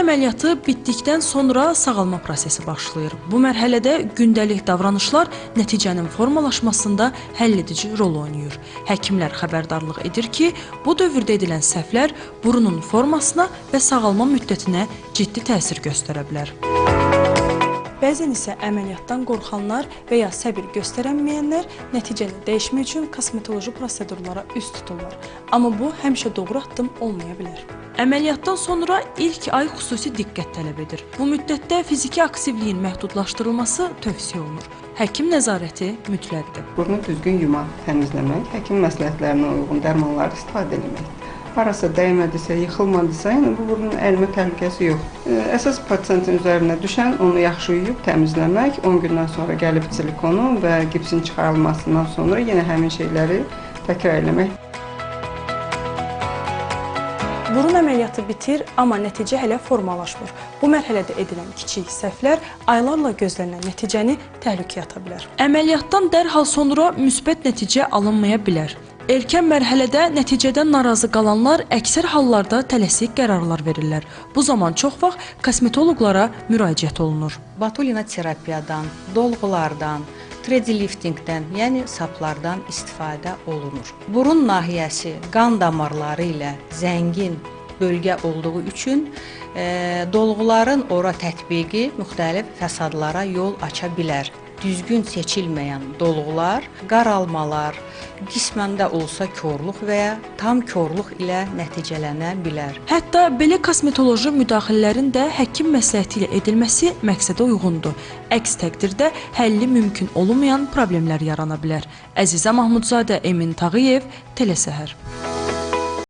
əməliyyatı bitdikdən sonra sağalma prosesi başlayır. Bu mərhələdə gündəlik davranışlar nəticənin formalaşmasında həlledici rol oynayır. Həkimlər xəbərdarlıq edir ki, bu dövrdə edilən səhvlər burunun formasına və sağalma müddətinə ciddi təsir göstərə bilər. Bəzən isə əməliyyatdan qorxanlar və ya səbir göstərəməyənlər nəticəni dəyişmək üçün kosmetoloji prosedurlara üz tuturlar. Amma bu həmişə doğru addım olmaya bilər. Əməliyyatdan sonra ilk ay xüsusi diqqət tələb edir. Bu müddətdə fiziki aktivliyin məhdudlaşdırılması tövsiyə olunur. Həkim nəzarəti mütləqdir. Burnu düzgün yumaq, təmizləmək, həkim məsləhətlərinə uyğun dərmanları istifadə etmək. Harasa dəymədisə, yıxılmadısa, yəni bu burnun ərimə təhlükəsi yoxdur. Əsas pasientin üzərinə düşən onu yaxşı yuyub təmizləmək, 10 gündən sonra gəlib silikonu və gipsin çıxarılmasından sonra yenə həmin şeyləri təkrar eləmək. Burun əməliyyatı bitir, amma nəticə hələ formalaşmır. Bu mərhələdə edilən kiçik səhvlər aylarla gözlənilən nəticəni təhlükəyə ata bilər. Əməliyyatdan dərhal sonra müsbət nəticə alınmaya bilər. Erkən mərhələdə nəticədən narazı qalanlar əksər hallarda tələsik qərarlar verirlər. Bu zaman çox vaxt kosmetoloqlara müraciət olunur. Botulinoterapiyadan, dolğulardan, 3D liftingdən, yəni saplardan istifadə olunur. Burun nahiyəsi qan damarları ilə zəngin bölgə olduğu üçün dolğuların ora tətbiqi müxtəlif fəsadlara yol aça bilər. Düzgün seçilməyən dolğular, qaralmalar, qismən də olsa korluq və ya tam korluq ilə nəticələnə bilər. Hətta belə kosmetoloji müdaxilələrin də həkim məsləhəti ilə edilməsi məqsədə uyğundur. Əks təqdirdə həlli mümkün olmayan problemlər yarana bilər. Əzizə Mahmudzadə, Emin Tağıyev, Telesəhər.